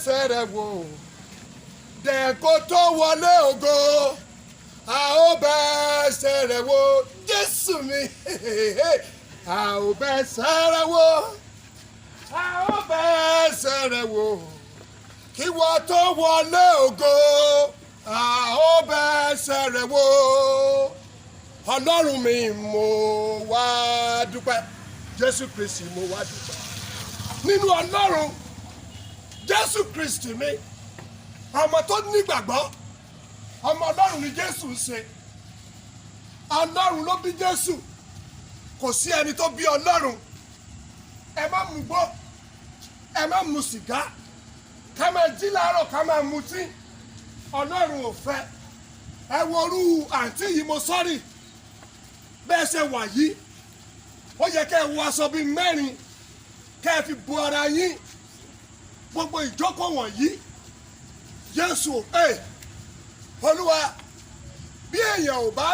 bẹ́sẹ̀ rẹ̀ wò dẹ̀kó tó wọlé ògo, a ó bẹ́sẹ̀ rẹ̀ wò. Jésù mi, a ó bẹ́sẹ̀ rẹ̀ wò, a ó bẹ́sẹ̀ rẹ̀ wò, kí wọ́n tó wọlé ògo, a ó bẹ́sẹ̀ rẹ̀ wò. Ọlọ́run mi, mo wá dúpẹ́. Jésù Kristi, mo wá dúpẹ́ nínú Ọlọ́run Jésù Kristi mi. Ọmọ tó nígbàgbọ́, ọmọ Ọlọ́run ni Jésù ń ṣe. Ọlọ́run ló bí Jésù, kò sí ẹni tó bí Ọlọ́run. Ẹ má mu gbó, ẹ má mu sìgá, ká máa jí láàárọ̀ ká máa mutí, Ọlọ́run ò fẹ́. Ẹ worú àǹtí yìí, mo sọ́rí bẹ́ẹ̀ ṣe wà yìí, ó yẹ kẹ́ ẹ wọ aṣọ bíi mẹ́rin kẹ́ ẹ fi bo ara yín. Gbogbo ìjókòó wọ̀nyí, Jésù ẹ Olúwa, bí èèyàn ò bá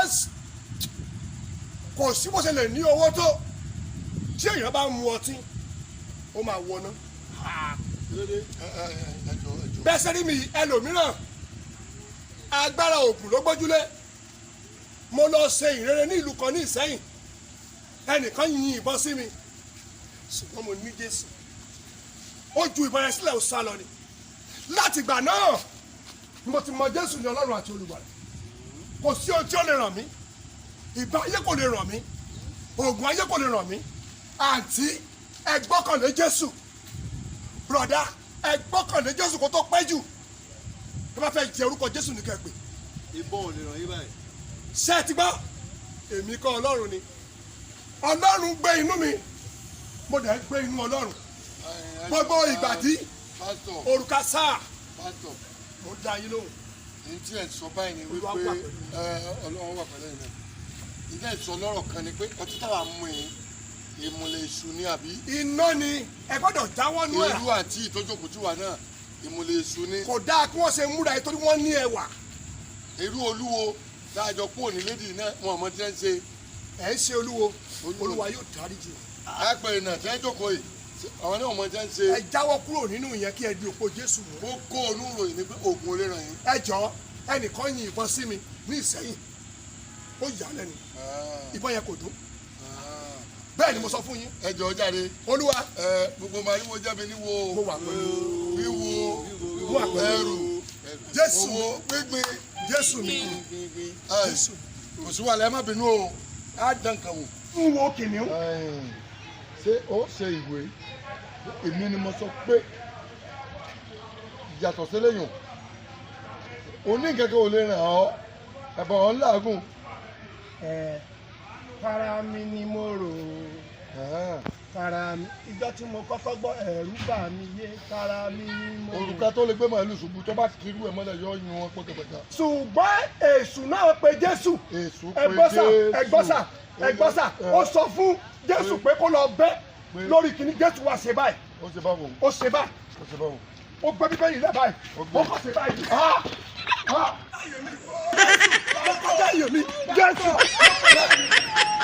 kò sí bó ṣe lè ní owó tó, tí èèyàn bá mu ọtí, ó máa wọná. Bẹ́ẹ̀ sẹ́rí mi, ẹlòmíràn agbára ògùn ló gbójúlé. Mo lọ ṣe ìrere ní ìlú kan ní Ìsẹ́yìn, ẹnìkan yin ìbọn sí mi, ṣùgbọ́n mo ní Jésù. Ó ju ìbọn yẹn sílẹ̀, ó sá lọ ni. Láti ìgbà náà ni mo ti mọ Jésù ní Ọlọ́run àti Olùgbàlà. Kò sí ohun tí ó lè ràn mí. Ìbọn ayé kò lè ràn mí, oògùn ayé kò lè ràn mí. Àǹtí, ẹ gbọ́kànlé Jésù. Bùrọ̀dá, ẹ gbọ́kànlé Jésù kó tó pẹ́ jù. Ẹ bá fẹ́ jẹ orúkọ Jésù ní kẹ́gbẹ́. Ìbọn ò lè ràn yín báyìí? Ṣé ẹ ti gbọ́? Èmi kọ́, Ọlọ́run ni. Ọlọ́run gbé inú mi, mo dẹ̀ gbé inú Ọlọ́run. Gbogbo ìgbà tí Pásítọ̀. òrùka sáà. Pásítọ̀. Mo dá yín lóhùn. Ní tí ẹ̀ sọ báyìí ni Olúwa wípé wà pẹ̀lú. Ẹ Ọlọ́run wà pẹ̀lú ẹ̀yin náà. Ìdá ìsọ lọ́rọ̀ kan ni pé ọtí táwa mú yín, ìmùlẹ̀ èṣù ni, àbí? Iná ni, ẹ gbọ́dọ̀ jáwọ́ nú ẹ̀. Irú àti ìtọ́jọ́kù tí wà náà, ìmùlẹ̀ èṣù ni. Kò dáa kí wọ́n ṣe múra ẹ torí wọ́n ní ẹwà. Irú olúwo dájọ kúrò ní lédì náà, wọn ò mọ tí wọ́n ń ṣe. Ẹ̀ ń ṣe olúwo. Olúwo. Olúwa yóò dáríjì. Àpẹẹrẹ náà tí wọ́n jókòó yìí, àwọn náà ò mọ tí wọ́n ń ṣe. Ẹ jáwọ́ kúrò nínú ìyẹn kí ẹ di òpó Jésù mú. Kókó oníròyìn ni pé oògùn olè ràn yín. Ẹ jọ, ẹnìkan yin ìbọn sí mi ní Ìsẹ́yìn, ó yà á lẹ́nu. Ìbọn yẹn kò dún. Bẹ́ẹ̀ ni mo sọ fún yín. Ẹ jọ̀ọ́ jáde. Olúwa. Ẹ gbogbo màríwó jẹ́ mi níwo. Mo wà pẹ̀lú. Wíwo. Mo wà pẹ̀lú. Ẹrù. Jésù. Owó gbígbin. Jésù mi. Ẹ, Jésù. Kò sí wàhálà, ẹ má bínú o, á dán nǹkan wò. Ń wo kìnìún. Ṣé ó ṣe ìwé? Èmi ni mo sọ pé yàtọ̀ sílẹ̀yìn oníkẹ́kẹ́ ò lè ràn ọ́, ẹ̀bọ̀n ọ̀ ń làágùn. Ẹ fara mi ni mo rò, fara mi. Ìjọ tí mo kọ́kọ́ gbọ́, ẹ̀rù bà mí yé, fara mi ni mo rò. Òrùka tó lè gbé màálù ṣubú, tó bá kiri ẹ̀ mọ́lẹ̀, yọ yun wọn pẹ́kẹ́pẹ́kẹ́. Ṣùgbọ́n èṣù náà pe Jésù. Èṣù Ẹ pé gbọ́ sà, Jésù. ẹ gbọ́ sà, ẹ gbọ́ sà, ó sọ fún Jésù pé kó lọ bẹ́ lórí kìíní. Jésù wá ṣe báyìí. Ó ṣe báwo? Ó ṣe báyìí. Ó ṣe báwo? Ó gbé Bíbélì lẹ́ báyìí. Ó gbé. Ó kọ̀ ṣe báyìí. Ah! Ah! Ó kọjá iyè mi, Jésù.